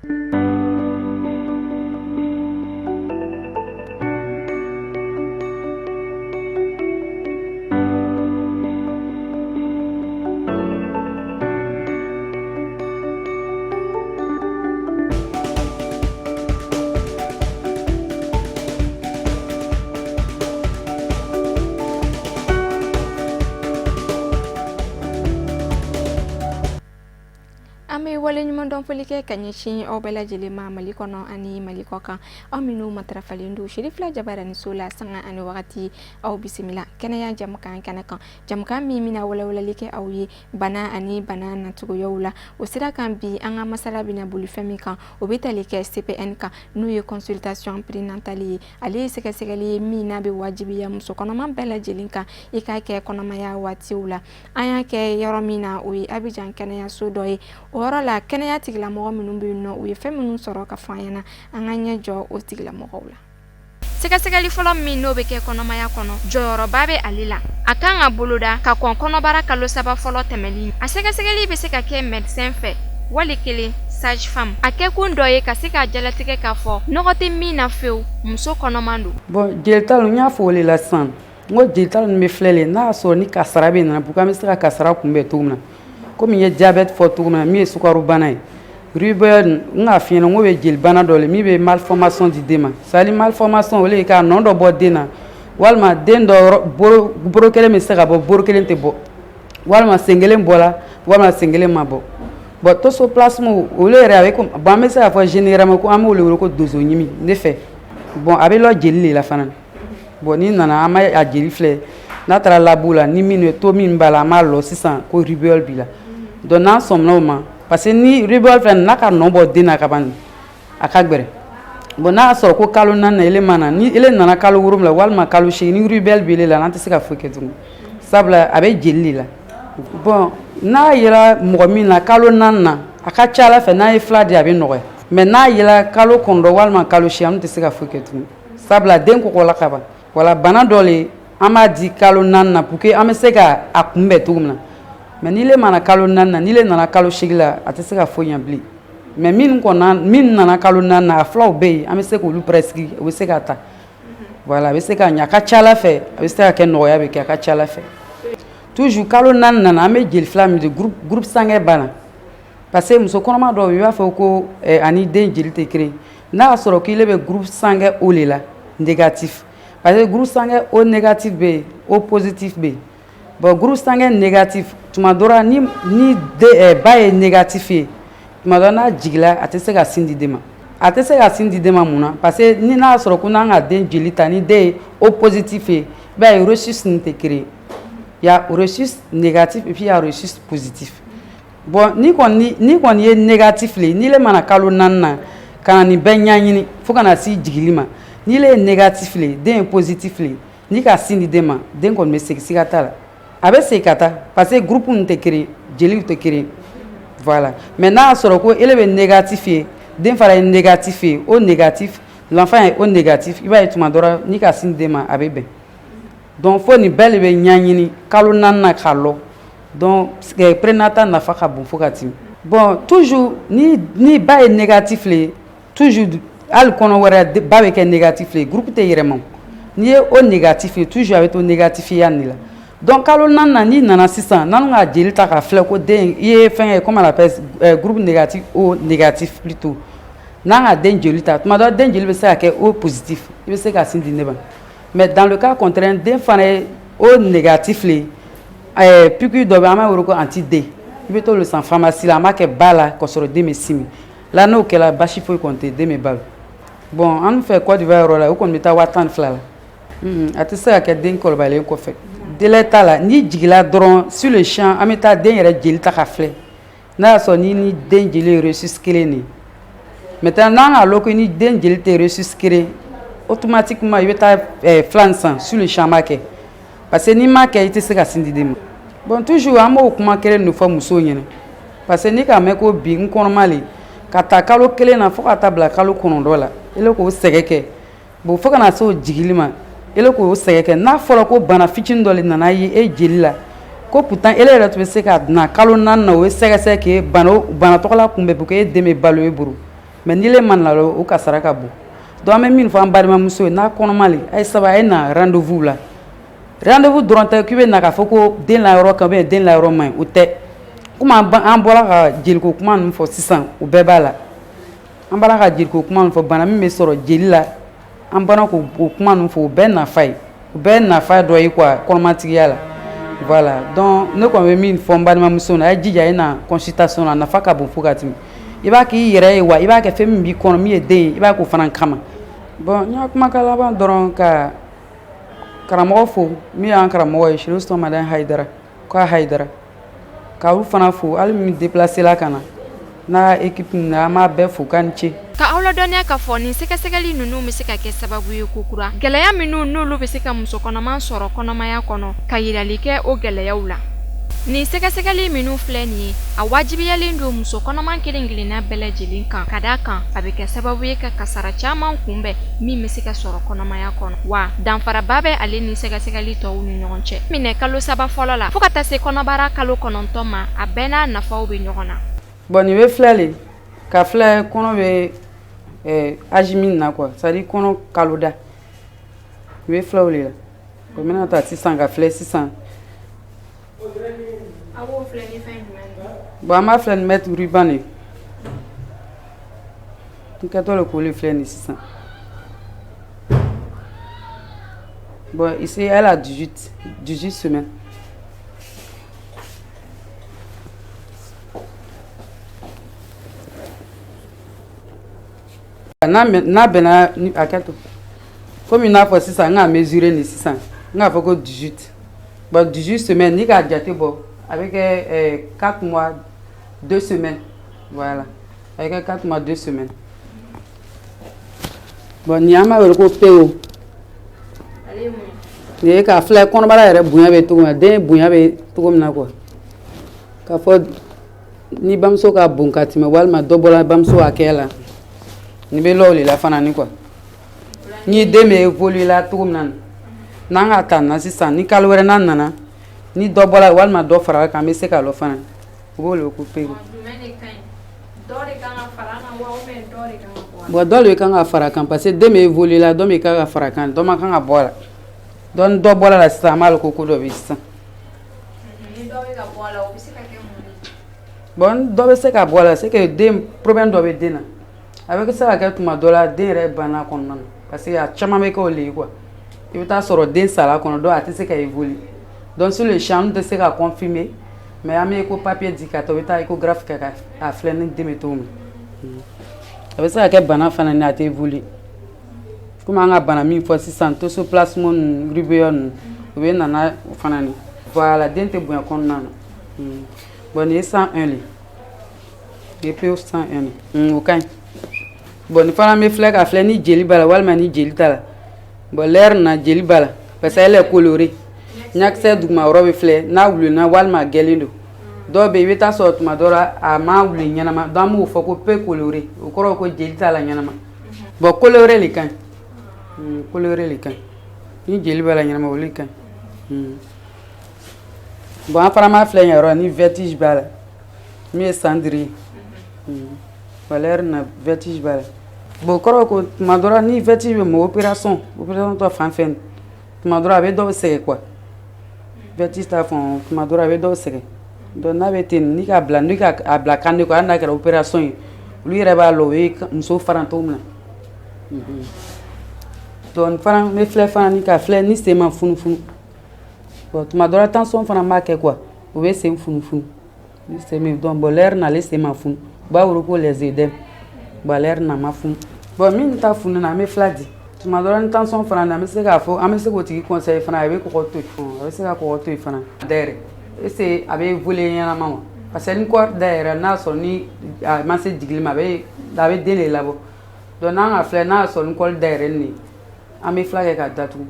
An bɛ waleɲumandɔn foli kɛ ka ɲɛsin aw bɛɛ lajɛlen ma Mali kɔnɔ ani Mali kɔ kan, aw minnu matarafalen don Sherifila jabaraniso la sanga ani wagati. Aw bisimila kɛnɛya jɛmukan kɛnɛ kan, jɛmukan min bɛna walawalali kɛ aw ye bana ani bana nacogoyaw la. O sira kan, bi an ka masala bɛna boli fɛn min kan, o bɛ tali kɛ CPN kan, n'o ye consultation prénatale ye. Ale ye sɛgɛsɛgɛli ye min n'a bɛ wajibiya muso kɔnɔma bɛɛ lajɛlen kan i k'a kɛ kɔnɔmaya waatiw la. An y'a kɛ yɔrɔ min na, o ye Abijan kɛnɛyaso dɔ ye. O yɔrɔ la, kɛnɛya tigilamɔgɔ minnu bɛ yen nɔ, u ye fɛn minnu sɔrɔ ka fɔ an ɲɛna, an ka ɲɛ jɔ o tigilamɔgɔw la. Sɛgɛsɛgɛli fɔlɔ min n'o bɛ kɛ kɔnɔmaya kɔnɔ, jɔyɔrɔba bɛ ale la. A kan ka boloda ka kɔn kɔnɔbara kalo 3 fɔlɔ tɛmɛli. A sɛgɛsɛgɛli bɛ se ka kɛ médecin fɛ wali kelen sage femme. A kɛkun dɔ ye ka se k'a jalatigɛ k'a fɔ nɔgɔ tɛ min na fewu, muso kɔnɔman don. Bon, jelita n y'a fɔ o le la sisan, n ko jelita ninnu bɛ filɛ le, n'a y'a sɔrɔ ni kasara bɛ nana, pour que an bɛ se ka kasara kunbɛn cogo min na. Komi n ye diabète fɔ cogo min na, min ye sukarobana ye, rubéole, n k'a f'i ɲɛna n ko bɛ jelibana dɔ le min bɛ malformation di den ma. C'est à dire malformation, o le ye k'a nɔ dɔ bɔ den na, walima den dɔ boro kelen bɛ se ka bɔ, boro kelen tɛ bɔ, walima sen kelen bɔla, walima sen kelen ma bɔ. Bon, toxoplasme, olu yɛrɛ a bɛ comme, bon, an bɛ se k'a fɔ généralement ko an b'olu wele ko donsoɲimi ne fɛ. Bon, a bɛ lɔ jeli de la fana. Bon, n'i nana, an b'a a jeli filɛ, n'a taara labo la, ni min ye to min b'a la, an b'a lɔ sisan ko rubéole b'i la. Donc n'an sɔmina o ma, parce que ni rubéole filɛ, n'a ka nɔ bɔ den na ka ban, a ka gbɛrɛ. Bon, n'a y'a sɔrɔ ko kalo 4 na ele ma na, ni ele nana kalo 7 walima kalo 8, ni rubéole b'ele la, n'an tɛ se ka foyi kɛ tugun, sabula a bɛ jeli de la. Bon, n'a yera mɔgɔ min na kalo 4 na, a ka ca ala fɛ, n'a ye fila di, a bɛ nɔgɔya. Mais n'a yera kalo 9 walima kalo 8, an tɛ se ka foyi kɛ tugun, sabula den kɔkɔla ka ban. Wala bana dɔ le, an b'a di kalo 4 na pour que an bɛ se ka a kunbɛn cogo min na. Mais n'ile mana kalo 4 na, n'ile nana kalo 8 la, a tɛ se ka foyi ɲɛ bilen. Mais min kɔnna, min nana kalo 4 na, a filaw bɛ yen, an bɛ se k'olu prescrire, u bɛ se ka ta. Voilà, a bɛ se ka ɲɛ, a ka ca ala fɛ, a bɛ se ka kɛ, nɔgɔya bɛ kɛ, a ka ca ala fɛ. Toujours kalo 4 nana, an bɛ jeli fila min di, groupe sanguin banna, parce que muso kɔnɔma dɔw, i b'a fɔ ko ani den jeli tɛ kelen. N'a y'a sɔrɔ k'ile bɛ groupe sanguin O le la, négatif, parce que groupe sanguin O négatif bɛ yen, O positif bɛ yen. Bon, groupe sanguin négatif, tuma dɔ la, ni ba ye négatif ye, tuma dɔ n'a jigila, a tɛ se ka sin di den ma. A tɛ se ka sin di den ma mun na? Parce que ni n'a y'a sɔrɔ ko n'an ka den jeli ta, ni den ye O positif ye, i b'a ye rhésus nin tɛ kelen. Il y a rhésus négatif et puis il y a rhésus positif. Bon, ni kɔni ye négatif le, n'i le mana kalo 4 na ka na nin bɛɛ ɲɛɲini fo ka na se jigili ma, n'i le ye négatif le, den ye positif le, n'i ka sin di den ma, den kɔni bɛ segin, siga t'a la, a bɛ segin ka taa, parce que groupe ninnu tɛ kelen, jeliw tɛ kelen. Voilà. Mais n'a y'a sɔrɔ ko ele bɛ négatif ye, den fana ye négatif ye, O négatif, l'enfant ye O négatif, i b'a ye tuma dɔ la, n'i ka sin di den ma, a bɛ bɛn. Donc fo nin bɛɛ de bɛ ɲɛɲini kalo 4 na k'a lɔ. Donc prénatal nafa ka bon fo ka tɛmɛ. Bon, toujours ni ba ye négatif le ye, toujours hali kɔnɔ wɛrɛ, ba bɛ kɛ négatif le ye, groupe tɛ yɛlɛma. N'i ye O négatif ye, toujours a bɛ to négatif ya nin la. Donc kalo 4 na, n'i nana sisan, n'an ka jeli ta ka filɛ ko den i ye fɛn ye, comment on appelle, groupe négatif, O négatif plutôt, n'an ka den jeli ta, tuma dɔ den jeli bɛ se ka kɛ O positif, i bɛ se ka sin di ne ma. Mais dans le cas contraire, den fana ye O négatif le ye, piqûre dɔ bɛ, an b'a wele ko anti D, i bɛ t'olu san pharmacie la, an b'a kɛ ba la k'a sɔrɔ den bɛ sin min la. N'o kɛra, basi foyi kɔni tɛ, den bɛ balo. Bon, an fɛ Côte d'Ivoire yɔrɔ la, o kɔni bɛ taa 12 000 la. A tɛ se ka kɛ den kɔrɔbayalen kɔfɛ, délai t'a la. N'i jigila dɔrɔn, sur le champ, an bɛ taa den yɛrɛ jeli ta ka filɛ n'a y'a sɔrɔ ni den jeli ye rhésus kelen de ye. Maintenant, n'an k'a lɔn ko ni den jeli tɛ rhésus kelen, automatiquement i bɛ taa filan nin san, sur le champ an b'a kɛ, parce que n'i m'a kɛ, i tɛ se ka sin di den ma. Bon, toujours an b'o kuma kelen de fɔ musow ɲɛna, parce que n'i k'a mɛn ko bi n kɔnɔma le, ka taa kalo 1 na fo ka taa bila kalo 9 la, ele k'o sɛgɛn kɛ. Bon, fo ka na se o jigili ma, ele k'o sɛgɛn kɛ, n'a fɔra ko bana fitinin dɔ le nana ye e jeli la, ko pourtant ele yɛrɛ tun bɛ se ka na kalo 4 na, o ye sɛgɛsɛgɛ k'e bana bana tɔgɔla kunbɛn pour que e den bɛ balo e bolo. Mais n'ile ma na o kasara ka bon. Donc an bɛ min fɔ an balimamuso ye, n'a kɔnɔma le, a ye sabali, a ye na rendez-vous la. Rendez-vous dɔrɔn tɛ k'i bɛ na k'a fɔ ko den la yɔrɔ kan ou bien den la yɔrɔ man ɲi, o tɛ. Komi an bɔra ka jeliko kuma ninnu fɔ sisan, o bɛɛ b'a la. An bɔra ka jeliko kuma ninnu fɔ, bana min bɛ sɔrɔ jeli la, an bɔra k'o kuma ninnu fɔ, o bɛɛ nafa ye, o bɛɛ nafa dɔ ye quoi kɔnɔmatigiya la. Voilà, donc ne kɔni bɛ min fɔ n balimamuso na, a ye jija, a ye na consultation na, a nafa ka bon fo ka tɛmɛ. I b'a k'i yɛrɛ ye wa i b'a kɛ fɛn min b'i kɔnɔ min ye den ye, i b'a k'o fana kama. Bon, n y'a kumakan laban dɔrɔn ka karamɔgɔ fo min y'an karamɔgɔ ye, Chérif Sɔmadan Hayidara, k'a Hayidara, k'aw fana fo, hali min déplacé la ka na n'a équipe na, an b'a bɛɛ fo k'a ni ce. Ka aw ladɔnniya k'a fɔ nin sɛgɛsɛgɛli ninnu bɛ se ka kɛ sababu ye kokura gɛlɛya minnu n'olu bɛ se ka muso kɔnɔma sɔrɔ kɔnɔmaya kɔnɔ, ka yirali kɛ o gɛlɛyaw la. Nin sɛgɛsɛgɛli minnu filɛ nin ye, a wajibiyalen don muso kɔnɔma kelen kelenna bɛɛ lajɛlen kan, ka d'a kan a bɛ kɛ sababu ye ka kasara caman kunbɛn min bɛ se ka sɔrɔ kɔnɔmaya kɔnɔ. Wa danfaraba bɛ ale ni sɛgɛsɛgɛli tɔw ni ɲɔgɔn cɛ. Minɛ kalo 3 fɔlɔ la fo ka taa se kɔnɔbara kalo 9 ma, a bɛɛ n'a nafaw bɛ ɲɔgɔn na. Bon, nin bɛ filɛ le ka filɛ kɔnɔ bɛ âge min na quoi, c'est à dire kɔnɔ kalo da, i bɛ filɛ o de la. Bon, n bɛna ta sisan ka filɛ sisan. A b'o filɛ ni fɛn jumɛn ye? Bon, an b'a filɛ ni mètre ruban de ye. N kɛtɔ le k'o de filɛ nin sisan. Bon, ici elle a 18 semaines. N'a bɛnna a kɛ to komi n'a fɔ sisan, n k'a mesurer nin sisan, n k'a fɔ ko 18. Bon, 18 semaines, n'i k'a jate bɔ, a bɛ kɛ 4 mois 2 semaines. Voilà, a bɛ kɛ 4 mois 2 semaines. Bon, nin an b'a wele ko PO. Nin ye k'a filɛ kɔnɔbara yɛrɛ bonya bɛ cogo min na, den bonya bɛ cogo min na quoi. K'a fɔ ni bamuso ka bon ka tɛmɛ walima dɔ bɔra bamuso hakɛya la, nin bɛ lɔ o de la fana ni quoi. Ni den bɛ évoluer la cogo min na, n'an ka ta na sisan, ni kalo wɛrɛ n'a nana, ni dɔ bɔra walima dɔ farala kan, an bɛ se k'a lɔ fana. U b'o wele ko PO. Bon, dɔ de kan ka fara kan parce que den bɛ évoluer la, dɔ bɛ kan ka fara kan, dɔ ma kan ka bɔ a la. Donc ni dɔ bɔra la sisan, an b'a dɔn ko ko dɔ bɛ sisan. Bon, ni dɔ bɛ se ka bɔ a la, c'est que den problème dɔ bɛ den na. A bɛ se ka kɛ tuma dɔ la den yɛrɛ banna kɔnɔna na parce que a caman bɛ kɛ o le ye quoi. I bɛ taa sɔrɔ den sara kɔnɔ, donc a tɛ se ka évoluer. Donc sur le champ, an tɛ se ka confirmer, mais an bɛ écho papier di ka taa, u bɛ taa échographe kɛ k'a filɛ ni den bɛ cogo min. A bɛ se ka kɛ bana fana ni a tɛ évoluer. Komi an ka bana min fɔ sisan, toxoplasmose ninnu, rubéole ninnu, u bɛ nana o fana ni. Voilà, den tɛ bonya kɔnɔna na. Bon, nin ye 101 le ye. Nin ye PO 101 le. O ka ɲi. Bon, nin fana bɛ filɛ ka filɛ ni jeli b'a la walima ni jeli t'a la. Bon, l'air na jeli b'a la parce que elle est colorée. Ɲakisɛ duguma yɔrɔ bɛ filɛ n'a wulenna walima a gɛlen don. Dɔw bɛ yen, i bɛ taa sɔrɔ tuma dɔ la a ma wulen ɲɛnama, donc an b'o fɔ ko peu coloré, o kɔrɔ ko jeli t'a la ɲɛnama. Bon, coloré le ka ɲi. Coloré le ka ɲi. Ni jeli b'a la ɲɛnama, o le ka ɲi. Bon, an fana b'a filɛ yen yɔrɔ ni vertige b'a la, min ye 105 ye. Bon, l'air na vertige b'a la. Bon, o kɔrɔ ko tuma dɔ la ni vertige bɛ mɔgɔ, opération ta fan fɛ, tuma dɔ la a bɛ dɔw sɛgɛn quoi. Vertige ta fan, tuma dɔ la a bɛ dɔw sɛgɛn. Donc n'a bɛ ten, ni k'a bila, ni k'a bila kan de quoi, hali n'a kɛra opération ye, olu yɛrɛ b'a lɔn o ye muso faran cogo min na. Donc fana n bɛ filɛ fana ni ka filɛ ni sen ma funufunu. Bon, tuma dɔ la tension fana b'a kɛ quoi, o bɛ sen funufunu. Ni sen bɛ, donc bon, l'air na ale sen ma funu, u b'a wele ko les œdèmes. Bon, l'air na ma funu. Bon, min ta fununa, an bɛ fila di. Tuma dɔ la ni tension fana na, an bɛ se k'a fɔ, an bɛ se k'o tigi conseiller fana, a bɛ kɔgɔ to yen. A bɛ se ka kɔgɔ to yen fana. Dayɛlɛ, est ce que a bɛ évoluer ɲɛnama wa? Parce que ni kɔri dayɛlɛ, n'a sɔrɔ ni a ma se jigili ma, a bɛ den de labɔ. Donc n'an ka filɛ n'a y'a sɔrɔ ni col dayɛlɛ nin, an bɛ fila kɛ ka datugu.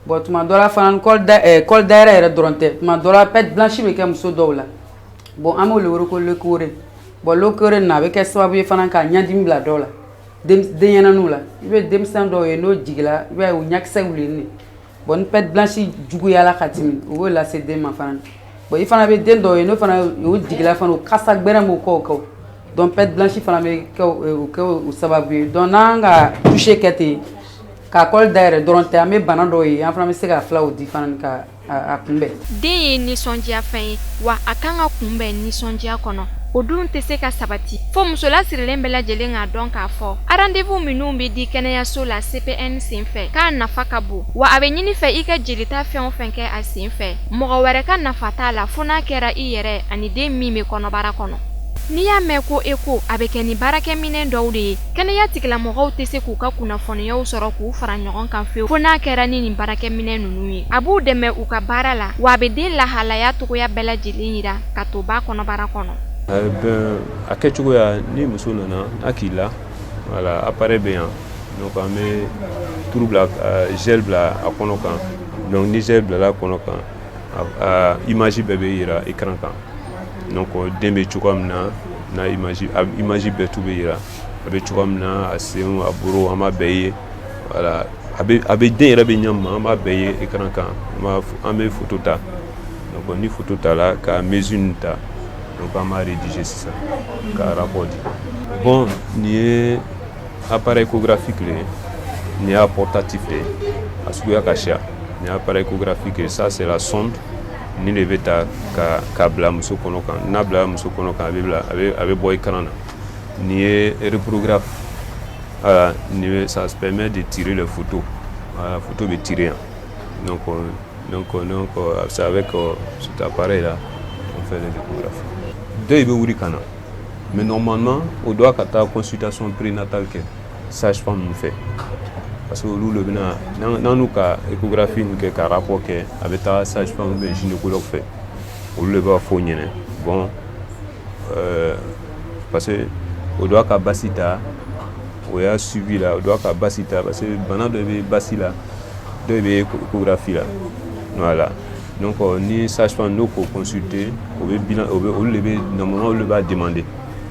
Bon, tuma dɔ la fana ni col dayɛlɛ yɛrɛ dɔrɔn tɛ, tuma dɔ la perte blanche bɛ kɛ muso dɔw la. Bon, an b'o de wele ko leucorrhée. Bon, leucorrhée nin a bɛ kɛ sababu ye fana ka ɲɛdimi bila dɔw la, denyɛrɛninw la. I bɛ denmisɛn dɔw ye n'o jigila, i b'a ye o ɲakisɛ wulilen. Bon, ni perte blanche juguyala ka tɛmɛ, o b'o lase den ma fana. Bon, i fana bɛ den dɔw ye n'o fana o jigila fana, o kasa gbɛrɛ b'o kɔ o kɔ. Donc perte blanche fana bɛ kɛ o kɛ o sababu ye. Donc n'an ka toucher kɛ ten k'a col dayɛlɛ dɔrɔn tɛ, an bɛ bana dɔw ye, an fana bɛ se ka fulaw di fana ka a kunbɛn. Den ye nisɔndiya fɛn ye wa, a kan ka kunbɛn nisɔndiya kɔnɔ. O dun tɛ se ka sabati fo musolasirilen bɛɛ lajɛlen k'a dɔn k'a fɔ rendez-vous minnu bɛ di kɛnɛyaso la CPN senfɛ, k'a nafa ka bon wa. A bɛ ɲini fɛ i ka jelita fɛn o fɛn kɛ a senfɛ, mɔgɔ wɛrɛ ka nafa t'a la fo n'a kɛra i yɛrɛ ani den min bɛ kɔnɔbara kɔnɔ. N'i y'a mɛn ko écho, a bɛ kɛ ni baarakɛminɛn dɔw de ye. Kɛnɛya tigilamɔgɔw tɛ se k'u ka kunnafoniyaw sɔrɔ k'u fara ɲɔgɔn kan fewu fo n'a kɛra ni nin baarakɛminɛn ninnu ye. A b'u dɛmɛ u ka baara la wa, a bɛ den lahalaya cogoya bɛɛ lajɛlen yira ka to ba kɔnɔbara kɔnɔ. Ben, a kɛcogoya, ni muso nana n'a k'i la, voilà, appareil bɛ yan. Donc an bɛ turu bila, gel bila a kɔnɔ kan. Donc ni gel bilala a kɔnɔ kan, a image bɛɛ bɛ yira écran kan. Donc den bɛ cogoya min na, n'a image, a image bɛɛ tu bɛ yira, a bɛ cogoya min na, a senw, a bolo, an b'a bɛɛ ye. Voilà, a bɛ den yɛrɛ bɛ ɲɛ min ma, an b'a bɛɛ ye écran kan. An bɛ photo ta. Donc ni photo ta la ka mesure ninnu ta, donc an b'a rédiger sisan ka rapport di. Bon, nin ye appareil échographique le ye, nin y'a portatif de ye, a suguya ka siya. Nin ye appareil échographique ye, ça c'est la sonde. Nin de bɛ ta ka bila muso kɔnɔ kan. N'a bila muso kɔnɔ kan, a bɛ bila, a bɛ bɔ écran na. Nin ye réprographe. Voilà, nin ça permet de tirer les photos. Voilà, photo bɛ tirer yan. Donc c'est avec cet appareil là on fait les échographies. Dɔw bɛ wuli ka na, mais normalement o doit ka taa consultation prénatale kɛ sage femme ninnu fɛ, parce que olu de bɛna n'an n'u ka échographie ninnu kɛ ka rapport kɛ, a bɛ taa sage femme ou bien gynécologue fɛ, olu de b'a fɔ o ɲɛna. Bon, parce que o doit ka basi ta, o y'a suivi la, o doit ka basi ta, parce que bana dɔ bɛ basi la, dɔ bɛ échographie la. Voilà, donc ni sage femme n'o k'o consulter, o bɛ bilan, o bɛ olu de bɛ, normalement olu de b'a demander,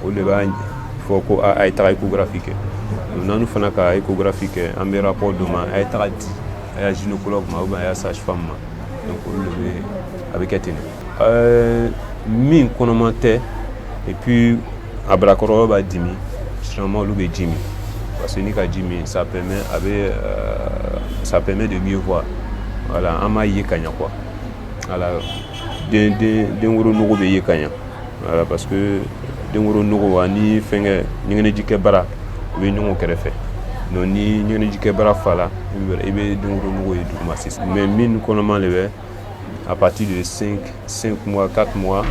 olu de b'a fɔ ko a ye taga échographie kɛ. N'an fana ka échographie kɛ, an bɛ rapport d'o ma, a ye taga di a y'a gynécologue ma ou bien a y'a sage femme ma. Donc olu de bɛ, a bɛ kɛ ten de. Min kɔnɔman tɛ et puis a barakɔrɔba b'a dimi, généralement olu bɛ ji min, parce que ni ka ji min, ça permet, a bɛ ça permet de mieux voir. Voilà, an b'a ye ka ɲɛ quoi. Voilà, den wolonugu bɛ ye ka ɲɛ. Voilà, parce que den wolonugu ani fɛnkɛ ɲɛgɛnɛjikɛ bara, u bɛ ɲɔgɔn kɛrɛfɛ. Donc ni ɲɛgɛnɛjikɛ bara fa la, i bɛ den wolonugu ye duguma sisan. Mais min kɔnɔman de bɛ à partir de 5 mois, 4 mois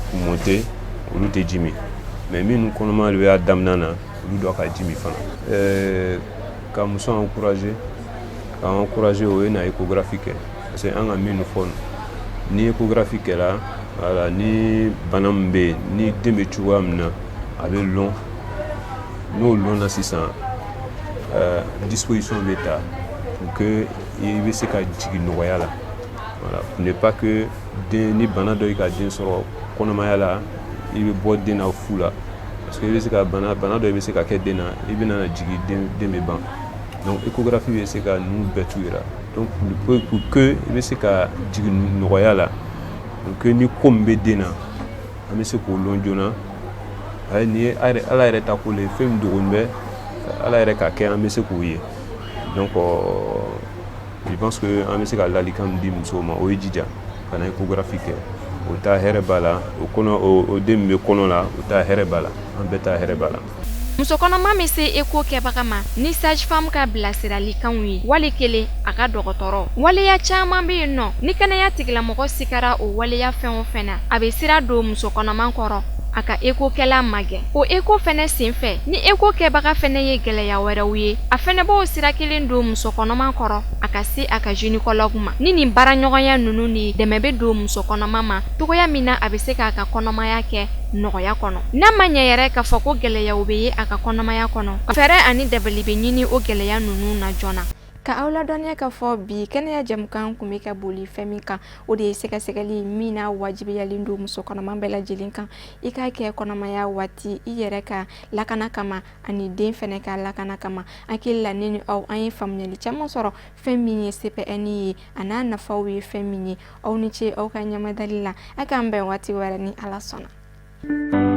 pour monter, olu tɛ ji min. Mais minnu kɔnɔman de bɛ a daminɛ na, olu dɔ ka ji min fana. Ka muso encourager, ka encourager, o ye na échographie kɛ, parce que an ka minnu fɔ, ni échographie kɛra, voilà, ni bana min bɛ yen, ni den bɛ cogoya min na, a bɛ lɔn. N'o lɔnna sisan, disposition bɛ ta pour que i bɛ se ka jigin nɔgɔya la. Voilà, pour ne pas que den ni bana dɔ y'i ka den sɔrɔ kɔnɔmaya la, i bɛ bɔ den na fu la, parce que i bɛ se ka bana dɔ bɛ se ka kɛ den na, i bɛna jigin, den bɛ ban. Donc échographie bɛ se ka ninnu bɛɛ t'u yira. Donc pour que i bɛ se ka jigin nɔgɔya la, pour que ni ko min bɛ den na, an bɛ se k'o lɔn joona. Ayi, nin ye Ala yɛrɛ ta ko le ye, fɛn min dogolen bɛ, Ala yɛrɛ ka kɛ, an bɛ se k'o ye. Donc je pense que an bɛ se ka ladilikan min di musow ma, o ye jija ka na échographie kɛ. O ta hɛrɛ b'a la, o kɔnɔ, o den min bɛ kɔnɔ la, o ta hɛrɛ b'a la, an bɛɛ ta hɛrɛ b'a la. Muso kɔnɔma bɛ se écho kɛbaga ma ni sage femme ka bilasiralikanw ye, wali kelen a ka dɔgɔtɔrɔ. Waleya caman bɛ yen nɔ, ni kɛnɛya tigilamɔgɔ sigara o waleya fɛn o fɛn na, a bɛ sira don muso kɔnɔma kɔrɔ a ka écho kɛla magɛn. O écho fɛnɛ senfɛ, ni écho kɛbaga fɛnɛ ye gɛlɛya wɛrɛw ye, a fɛnɛ b'o sira kelen don muso kɔnɔma kɔrɔ a ka se a ka gynécologue ma. Ni nin baaraɲɔgɔnya ninnu ni dɛmɛ bɛ don muso kɔnɔma ma togoya min na, a bɛ se k'a ka kɔnɔmaya kɛ nɔgɔya kɔnɔ. N'a ma ɲɛ yɛrɛ k'a fɔ ko gɛlɛyaw bɛ ye a ka kɔnɔmaya kɔnɔ, fɛɛrɛ ani dabali bɛ ɲini o gɛlɛya ninnu na joona. Ka aw ladɔnniya k'a fɔ bi kɛnɛya jɛmukan kun bɛ ka boli fɛn min kan, o de ye sɛgɛsɛgɛli min n'a wajibiyalen don muso kɔnɔma bɛɛ lajɛlen kan i k'a kɛ kɔnɔmaya waati, i yɛrɛ ka lakana kama ani den fɛnɛ ka lakana kama. Hakili la, ne ni aw, an ye faamuyali caman sɔrɔ fɛn min ye CPN ye, a n'a nafaw ye fɛn min ye. Aw ni ce aw ka ɲɛmadali la. A k'an bɛn waati wɛrɛ ni Ala sɔnna.